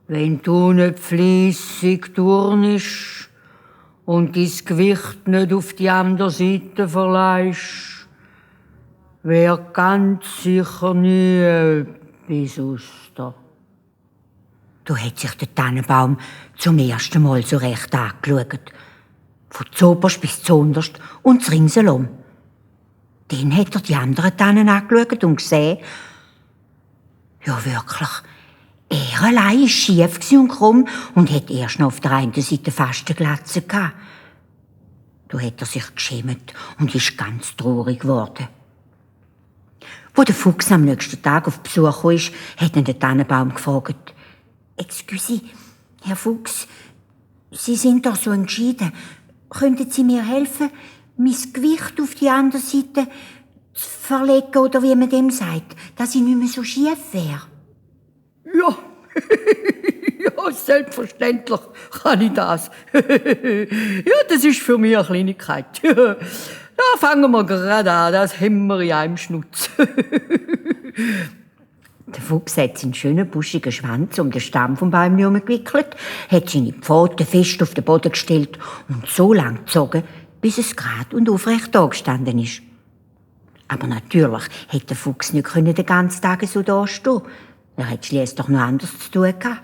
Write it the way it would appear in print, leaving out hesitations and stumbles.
Wenn du nicht fleissig turnst und dein Gewicht nicht auf die andere Seite verleihst, wär ganz sicher nie etwas aus dir. Da hat sich der Tannenbaum zum ersten Mal so recht angeschaut. Von zoberst bis zunderst und das ringsherum. Dann hat er die anderen Tannen angeschaut und gesehen, ja wirklich, er allein war schief und krumm und hat erst noch auf der einen Seite fast eine Glatze gehabt. Da hat er sich geschämt und ist ganz traurig geworden. Wo der Fuchs am nächsten Tag auf Besuch kam, hat ihn der Tannenbaum gefragt: «Excuse, Herr Fuchs, Sie sind doch so entschieden. Könnten Sie mir helfen, mein Gewicht auf die andere Seite zu verlegen, oder wie man dem sagt, dass ich nicht mehr so schief wäre?» Ja, ja, selbstverständlich kann ich das. Ja, das ist für mich eine Kleinigkeit. Da fangen wir gerade an, das haben wir in einem Schnutz. Der Fuchs hat seinen schönen, buschigen Schwanz um den Stamm vom Baum herumgewickelt, hat seine Pfoten fest auf den Boden gestellt und so lang gezogen, bis es gerade und aufrecht dagestanden ist. Aber natürlich hätte der Fuchs nicht den ganzen Tag so dastehen. Er hat schliesslich noch anderes zu tun gehabt.